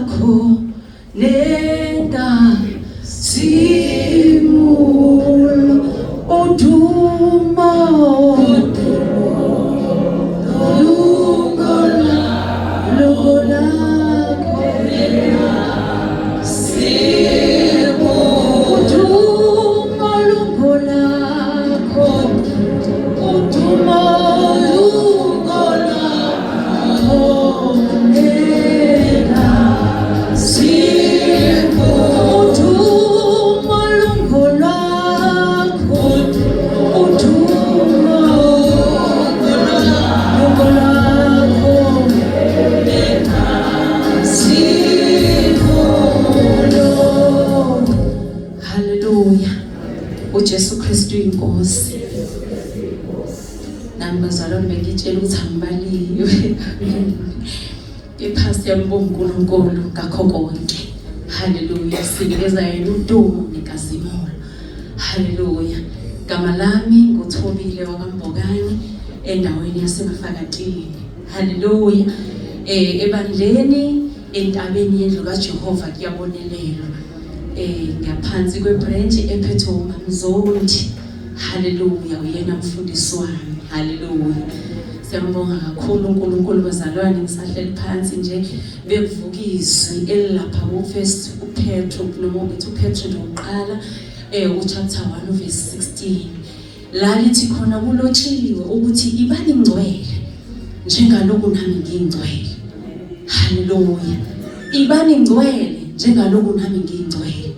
Lakho nenkazimulo, udumo lungo lakho, udumo lungo lakho, udumo lungo lakho udumo lungo lwakho, udumo lungo lakho. Sikhulu. Haleluya. UJesu Kristu inkosi. Nami bazalwane bengitshela ukuthi angibaliwe. Kepha siyambonga uNkulunkulu ngakho konke. Haleluya. Sinikeza yena udumo nenkazimulo. Haleluya. Gama lami nguThobile wakwaMbokane endaweni yaseMafakatini. Haleluya. Ebandleni entabeni yendlu kaJehova kuyabonelelwa. Ngaphansi kwebranch ephethwe uMamzondi. Haleluya, uyena mfundisi wami. Haleluya. Siyambonga kakhulu uNkulunkulu bazalwane, ngisahleli phansi nje bekuvuka izwi elilapha ku first uPetro, noma uthi uPetro nje uqala uchapter 1 verse 16, la lithi khona kulotshiwe ukuthi ibani ngcwele njengaloku nami ngingcwele. Haleluya. Ibani ngcwele njengaloku nami ngingcwele.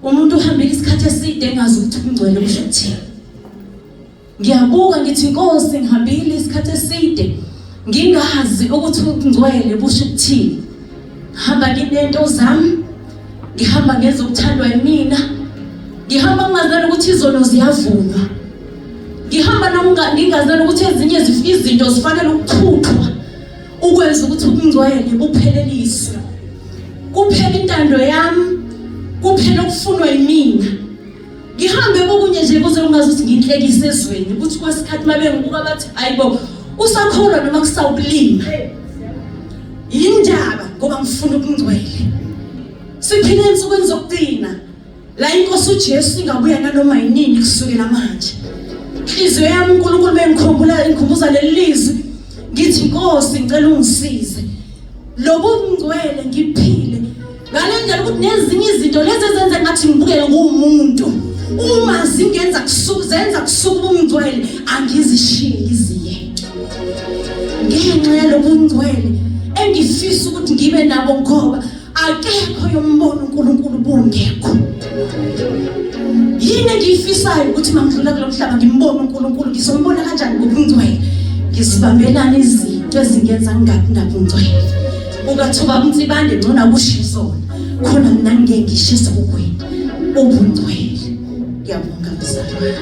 Umuntu uhambile isikhathi eside engazi ukuthi ukungcwele kusho ukuthini. Ngiyabuka ngithi, Nkosi, ngihambile isikhathi eside ngingazi ukuthi ukungcwele kusho ukuthini. Ngihamba nginento zami, ngihamba ngenza ukuthandwa yimina, ngihamba ngingazani ukuthi izono ziyavunywa, ngihamba ngingazani ukuthi ezinye izinto zifanele ukuthuthwa ukwenza ukuthi ubungcwele bupheleliswe. Kuphela intando yami, kuphela okufunwa yimina. Ngihambe kokunye nje kuze ungazi ukuthi nginhlekise ezweni, ukuthi kwesikhathi uma bengibuka bathi, "Hayibo, usakholwa noma kusawukulima yindaba?" Ngoba ngifuna ubungcwele. Siphila ensukwini zokugcina la inkosi uJesu ingabuya nanoma yinini kusukela manje. Inhliziyo yami, uNkulunkulu bengikhumbula, ngikhumbuza leli lizwi, ngithi, "Nkosi, ngicela ungisize lobu ngcwele ngiphile ngale ndlela, ukuthi nezinye izinto lezi ezenza ngathi ngibukele nguwumuntu, uma zingenza kusuka zenza kusuka ubungcwele, angizishiye, ngiziyeke ngenxa yalobungcwele engifisa ukuthi ngibe nabo, ngoba akekho yombono uNkulunkulu bungekho. Yini engiyifisayo ukuthi mangidlula kulo mhlaba ngimbone uNkulunkulu? Ngizombona kanjani ngobungcwele? Ngizibambelana izinto ezingenza ngingabi nabungcwele. Ukathuba umtsibande ngcono akushe zona khona, mina ngeke ngishise ukwena ubungcwele. Ngiyabonga mzalwane.